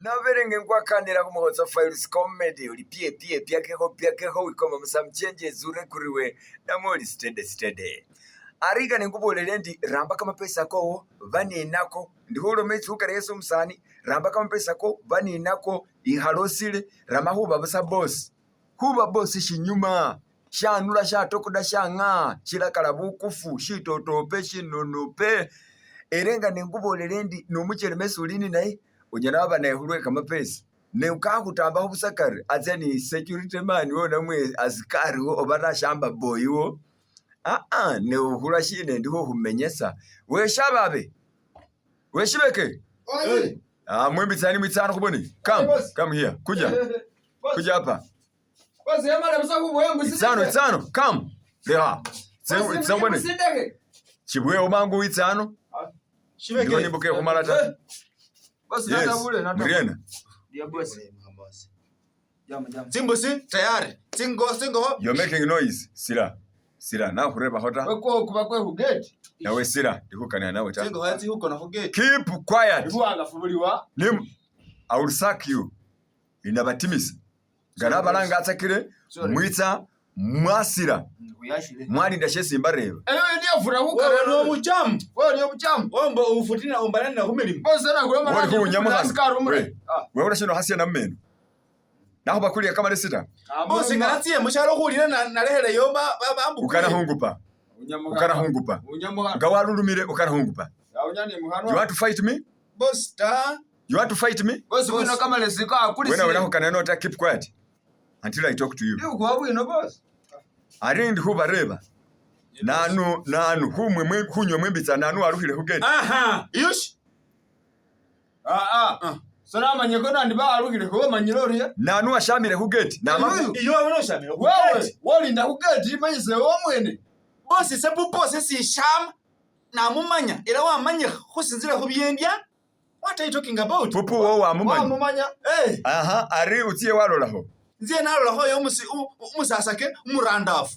Nabele nga enkhwakanila khumukhotso Files Comedy oli pye pye pyakekho pyakekho wikoma mu some changes urekuriwe namwe oli steady steady. Ari nga nengubulele endi ramba kamapesa kowo ba ninako, ndi khuloma itsukari esi omusani ramba kamapesa ko ba ninako ikhala osile rama khuba busa boss. Khuba boss shinyuma shanula shatokoda shang'aa shilakala bukufu shitotope shinonope ela nga nengubolele endi nomuchelema esi uli ninaye onyala waba naye khulwe kamapesa ne kakhutambakho busa kari atsa ni security man wo namwe askari wo oba ta shamba boy wo aa ne khulwa shina endi khukhumenyesa weshababe weshibeke mwembitsani mwitsano khubone come come here kuja kuja hapa itsano itsano come lekha tse ubone chibwewo mangu itsano ndiko nimbuka ekhumala ta yes muriena Tsimbusi tayari tsingo tsingokho You're making noise sila sila nakhurebakho ta Kuba kwe khugate nawe sila ndikhukanila nawe ta tsingokho tsikhukona khu gate keep quiet buwangafu buliwa Nim, I will sack you inabatimisa nga nabalanga atsakile mwitsa mwasila mwalinda shesi mbareba eyo ndiyo fura wewe khukara nomuchamu wewe niyo buchamu womba ufutina umbalana khumilimo bosi na Woli khuwunya askari mukhana We, wewe shino khasya namumeno nakhubakuliya kamalesi ta bosi nga natsiye mushalo khulila nalekheleyo ukana khungupa ukana khungupa nga walulumile ukana khungupa you want to fight me bosi ta you want to fight me bosi bwino kamalesi ko wena wena akulisile khukana nota keep quiet until I talk to you ndikukuba bwino bosi ari ndi khubareba nanu nanu khumwe khunywe mwimbitsa nanu walukhile khugate aha yushi aa sonamanyeko nandi bawalukhile khomanyile orye nanu washamile khugate nama iyo wena oshamile wewe wolinda khugate manyise womwene bosi sepupo sesishama namumanya ela wamanyikha khusinzila khubyendya what are you talking about pupu wo wamumanya wamumanya Eh, aha ari utsiye walolakho nziye nalolakho yo umusasake umurandafu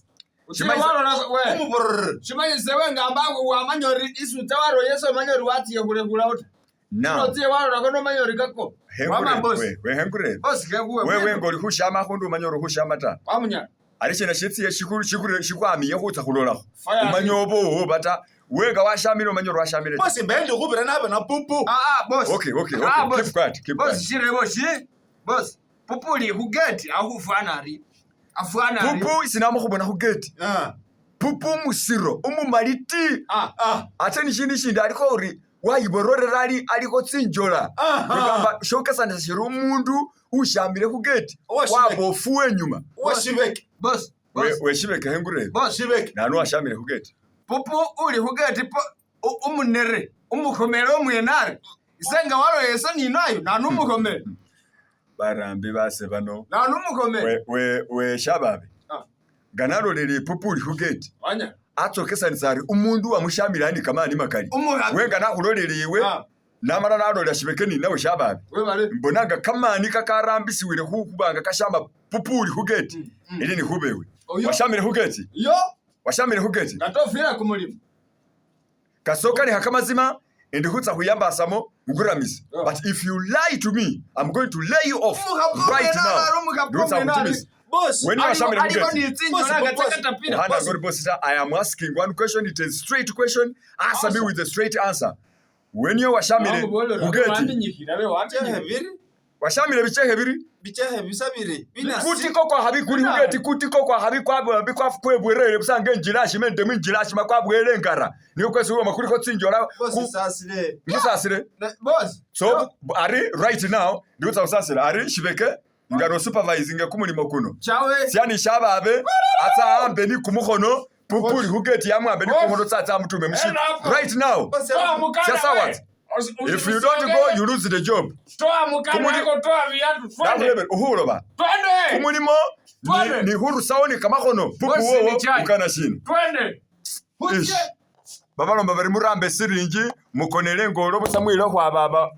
umubororere shimanyise we ngamba wamanya ori isuta waroye somanya ori watsiye khulekhulawo ta now notsiye walolakho nomanya ori kako wama bosi we hengurebe bosi kekhuwe wewe ngoli khushama khundu umanya ori khushama ta wamunya ari shina shitsiye shikwamiye khutsa khulolakho Fire. umanya obowo bata wenga washamile umanya ori washamile ta bosi mbe ndi khubira nabona pupu Ah, ah, boss. okay Ah, okay boss. keep quiet keep Boss, quiet shirebo shi. Boss, pupu uli khugate akhufwana ari. Afwana ari. pupu sinama khubona khugate Ah, pupu musiro umumali ti Ah, ah, ate nishindi shindi alikho ori wayibororera ali alikho tsinjola Aha. kugamba shokesanisa shiri umundu ushamile khugate Owashibeke. wabofuwa enyuma washibeke boss. Boss. weshibeke hengurebe Boss. shibeke nanu washamile khugate Pupu uli khugate po umunere, umukhomele omwene ari. Ise nga waloyese ninayo nanu umukhomele. barambi base bano Nanu umukhomele. we shababe Ah. nga nalolele ipupu uli khugate Wanya. atsokesanisa ari umundu wamushamile ani kamani makali Umurabi. wenga nakhulolele iwe Ah. namala nalolela shibeke ninawe shababe Webale. mbonanga kamani kakarambisiwile khubanga kashama pupu uli khugate ili ni khubewe Oyo. washamile khugate Yo, washamile khugate ngatofira kumulimo. kasoka lekha kamazima endi khutsa khuyambasamo nguramise Yeah. but if you lie to me I'm going to lay you off Umukhapu right omwene now ari, umukhapu ndikutsa omwene ari. khutimisa bosi When you are shamile Aliko khugate ni tsinjola Boss, nga boss. tsekatapila. Ohana ngori boss ta, I am asking one question it is straight question answer me with a straight answer when you washamile khugate Waminyikira be bichehe waminyikira. biri washamile bichekhe biri bichehe bisa biri binasi kutiko kwakhabi kuli khugate kutiko kwakhabi kwabwambi kwebwerere busa nga enjila ashima endemu injila ashima kwabwele engara niyo kwesi uloma kulikho tsinjola bosi sasile nkusasile Boss. so ari right now ndikutsa khusasila ari shibeke nga no supervising kumulimo kuno Chawe. syani shababe atsa ahambe ni kumukhono pupuli khugate yamwambe ni kumukhono tsatsa amutume mushiko right now bosi Toa mukanda Sasa we. what? If you don't go you lose the job Toa mukanda wako, toa viatu, twende. nakhulebele ukhuloba Twende. kumulimo Twende. ni khurusawo ni kamakhono pupu Bosi wowo ni chai. ukana shina Twende. Ish. Babalomba bari murambe siringi mukonele ngolo busa mwile khwababa.